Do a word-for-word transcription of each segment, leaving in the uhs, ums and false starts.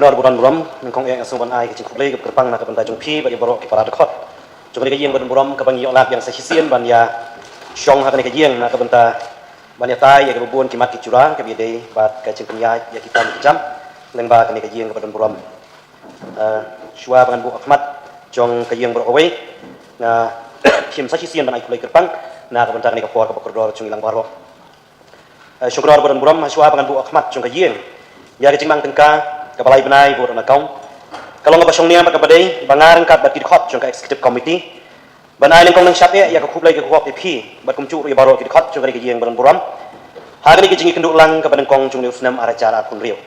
Knorr ba don burom, nyngkong eh nga sngewbha ban ai ka jingkhublei kaba kyrpang na ka bynta jong phi bad ïa baroh ki para dkhot jong kane ka ïing ba don burom kaba ngi ïoh lad biang sa shisien ban ïa shong ha kane ka ïing na ka bynta ban ïatai ïa kiba bun ki mat ki jura kaba ïadei bad ka jingpynïaid ïa ki kam ki jam lyngba kane ka ïing kaba don burom. Eh, shuwa ba ngan buh ha khmat jong ka ïing baroh kawei, nga shim sa shisien ban ai khublei kyrpang na ka bynta kane ka por kaba kordor jong ngi lang baroh. Eh, shong knorr ba don burom, ha shuwa ba ngan buh ha khmat jong ka ïing ïa ka jingmang tyngka kaba lai bnai vote on account, ka long kaba shong niam bad kaba dei ba nga ryngkat bad ki dkhot jong ka executive committee ban ai nyngkong nyngshap eh ïa ka khublei ka khublei ïa phi bad kumjuh ruh ïa baroh ki dkhot jong kane ka ïing ba don burom ha kane ka jingïakynduh lang kaba nyngkong jong une u snem ar hajar arphew hynriew.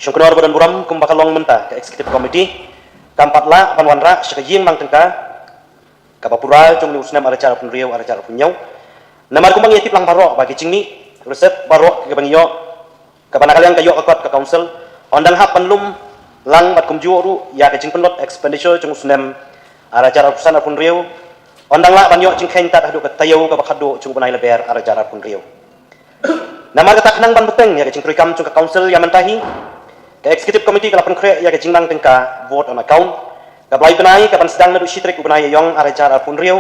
Shong knorr ba don burom, kumba ka long mynta ka executive committee kam pat lah ban wanrah sha ka ïing mang tyngka kaba pura jong une u snem ar hajar arphew hynriew ar hajar arphew hynñiew. Namar kumba ngi ïa tip lang baroh ba ki jingmih receipt baroh kiba ngi ïoh kaba na ka liang ka ïoh ka kot ka council yn dang hap ban lum lang bad kumjuh ruh ïa ka jingpynlut expenditure jong u snem ar hajar arphew san arphew hynriew yn dang lah ban ïoh jingkheiñ tad haduh ka taïew kaba khatduh jong u bnai Lber ar hajar arphew hynriew. Namar kata, khnang ban bteng ïa ka jingtrei kam jong ka council ïa mynta hi, ka executive committee ka la pynkhreh ïa ka jingmang tyngka vote on account kaba lai bnai kaban sdang naduh shi tarik u bnai Ïaiong ar hajar arphew hynriew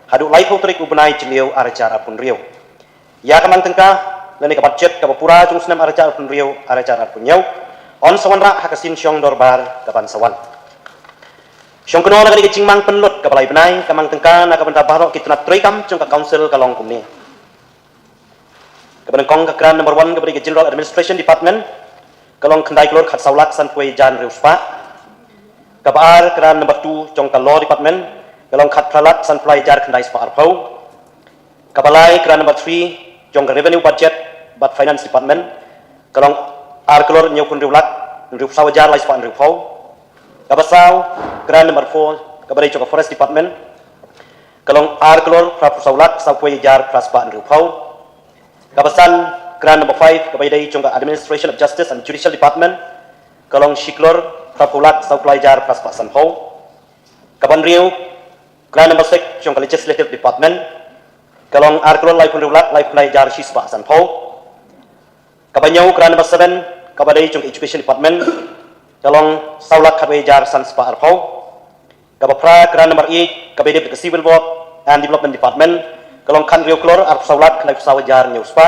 haduh laiphew tarik u bnai Jylliew ar hajar arphew hynriew. Ïa ka mang tyngka lane ka budget kaba pura jong u snem ar hajar arphew hynriew ar hajar arphew hynñiew yn sa wanrah ha ka sien shong dorbar kaban sa wan. Shong knorr, na kane ka jingmang pynlut kaba lai bnai, ka mang tyngka na ka bynta baroh ki tnat trei kam jong ka council ka long kumne. Kaba nyngkong, ka grant number one kaba dei ka General Administration Department, ka long khyndai klur khatsaw lak sanphew hajar hynriew spah. Kaba ar, grant number two jong ka Law Department, ka long khatphra lak sanphew lai hajar khyndai spah arphew. Kaba lai, grant number three jong ka Revenue, Budget bad Finance Department, ka long ar klur hynñiewphew hynriew lak hynriewphew saw hajar lai spah hynriewphew. Kaba saw, grant number four kaba dei jong ka Forest Department, ka long ar klur phraphew saw lak sawphew hajar phra spah hynriewphew. Kaba san, grant number five kaba dei jong ka Administration of Justice and Judicial Department, ka long shi klur phraphew lak sawphew lai hajar phra spah sanphew. Kaba hynriew, grant number six jong ka Legislative Department, ka long ar klur laiphew hynriew lak laiphew lai hajar shi spah sanphew. Kaba hynñiew, grant number seven kaba dei jong ka Education Department, ka long saw lak khatwei hajar san spah arphew. Kaba phra, grant number eight kaba dei ka Civil Work and Development Department, ka long khathynriew klur arphew saw lak khyndaiphew saw hajar hynñiew spah.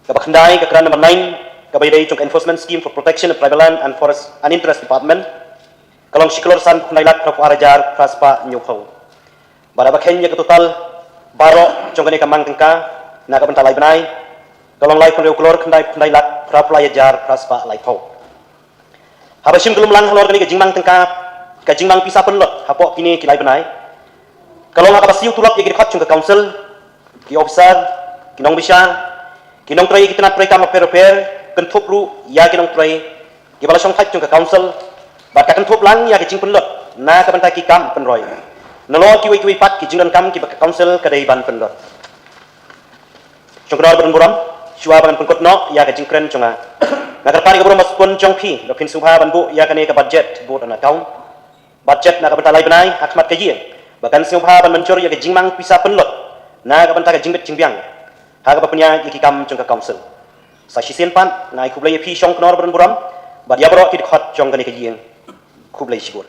Kaba khyndai, ka grant number nine kaba dei jong ka Enforcement Scheme for Protection of Tribal Land and Forest and Interest Department, ka long shi klur sanphew khyndai lak phraphew ar hajar phra spah hynñiewphew. Bad haba kheiñ ïa ka total baroh jong kane ka mang tyngka na ka bynta lai bnai, ka long laiphew hynriew klur khyndaiphew khyndai lak phraphew lai hajar phra spah laiphew. Haba shim ka lum lang halor kane ka jingmang tyngka, ka jingmang pisa pynlut hapoh kine ki lai bnai, ka long ha kaba siew tulop ïa ki dkhot jong ka council, ki officer, ki nongbishar, ki nongtrei ïa ki tnat trei kam bapher bapher, kynthup ruh ïa ki nongtrei kiba la shongthait jong ka council, bad ka kynthup lang ïa ka jingpynlut na ka bynta ki kam pynroi, nalor kiwei kiwei pat ki jingdonkam kiba ka council ka dei ban pynlut. Shong knorr ba don burom, shuwa ba ngan pynkut noh ïa ka jingkren jong nga, nga kyrpad ïa ka burom ba sbun jong phi ba phin sngewbha ban buh ïa kane ka budget vote on account, budget na ka bynta lai bnai ha khmat ka ïing, ba kan sngewbha ban mynjur ïa ka jingmang pisa pynlut na ka bynta ka jingbit jingbiang ha kaba pynïaid ïa ki kam jong ka council. Sa shisien pat nga ai khublei ïa phi shong knorr ba don burom bad ïa baroh ki dkhot jong kane ka ïing. Khublei shibun.